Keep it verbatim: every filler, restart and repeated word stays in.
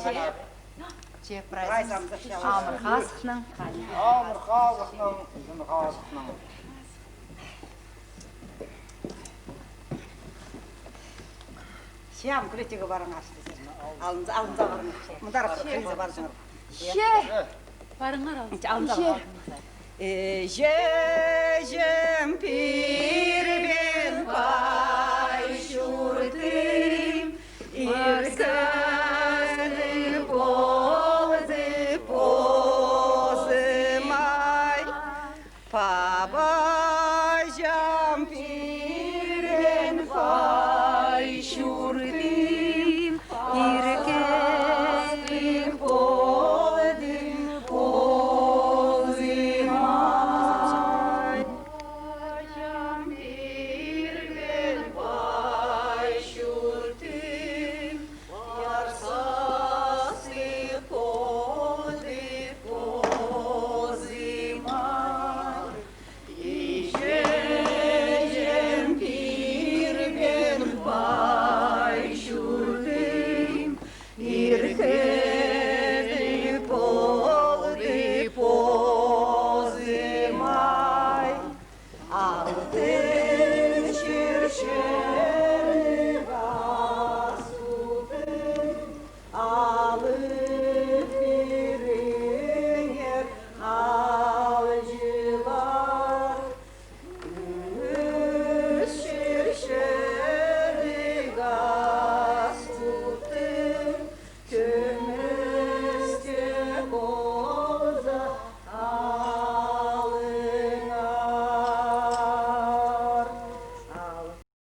Че, прайзымыс амыр хазыхнаң. Амыр хазыхнаң, ӱзін хазыхнаң. Че, ам кӱлетіге парыңар, сірер. Алнынзар, алнынзар парыңар. Мындар кірзе парыңар. Че, парыңар, алнынзар. Че, алнынзар парыңар. Іҷем пирбеен пай чуртым, ир кізі полза позым ай. Паба